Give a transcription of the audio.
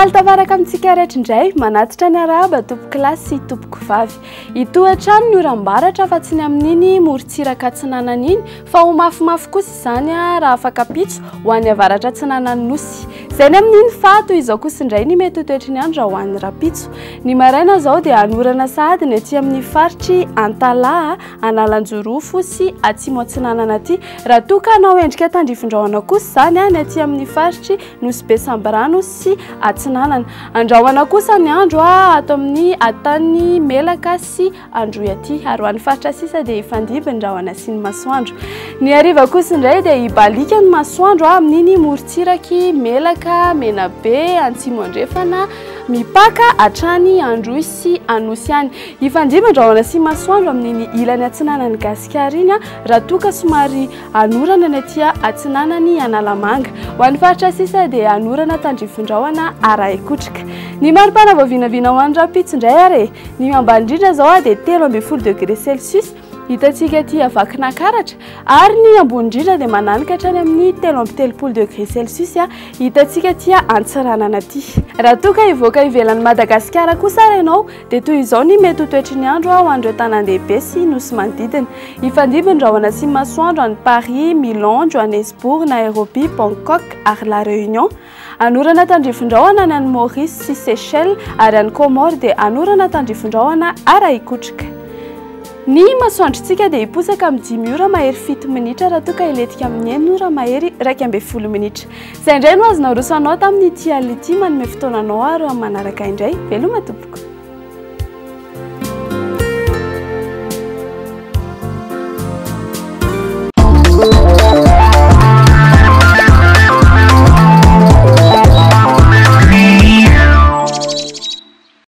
Faly tafaraka amintsika rehetra indray, manatitra ny arahaba tompokolahy sy tompokovavy. Hitohy hatrany ny oram-baratra fa tsy ny amin'iny morontsiraka atsinanana iny fa ho mafimafy kosa izany raha afaka-pitso ho any avaratra atsinanan'ny Nosy. Izay ny amin'iny fa toy izao kosa indray ny mety ho toetry ny andro raha ho an'ny rahampitso. Ny maraina izao dia hanorana sahady ny aty amin'ny faritry Antalaha, Analanjirofo sy Atsimo Atsinanana aty. Raha toa ka hanao endrika tandrifin-drahona kosa izany ny aty amin'ny faritry Nosy Be Sambirano sy Atsinanana. Andrahona kosa ny andro ato amin'ny Antany Melaka sy Androy aty. Ary ho an'ny faritra sisa dia hifandimby ny rahona sy ny masoandro. Ny hariva kosa indray dia hibaliaka ny masoandro amin'iny morontsiraky Melaka, Menabe, Antsimo Andrefana, mipaka hatrany Androy sy Anosy any. Hifandimby ny rahona sy masoandro amin'iny ilany atsinanan'i Gasikara iny raha toa ka somary hanorana ny aty atsinanan'i Analamanga. Ho an'ny faritra sisa dia hanorana tandrifin-drahona arahi-kotroka. Ny maripana vao vinavina ho an'ny rahampitso indray ary e! Ny ambany indrindra izao dia 13 degré celsius, hitantsika aty Vakinankaratra, ary ny ambony indrindra dia mananika hatrany amin'ny 33 degré celsius, hitantsika aty Antsiranana aty. Raha toa ka hivoaka ivelan'i Madagasikara kosa ary ianao dia toy izao ny mety ho toetry ny andro ho an'ireo tanàn-dehibe sy nosy manodidina. Hifandimby ny rahona sy masoandro any Paris, Milan, Johannesburg, Nairobi, Bangkok ary La Réunion. Hanorana tandrifin-drahona any any Maurice sy Seychelles ary any Comores dia hanorana tandrifin-drahona ara-hikotroka. Ny masoandrontsika dia hiposaka amin'ny dimy ora mahery fito minitra raha toa ka hilentika amin'ny enina ora mahery 11 minitra. Izay indray no azo naroso anao tamin'ity alina ity, manome fotoana anao aho ireo amin'ny manaraka indray. Veloma tompoko.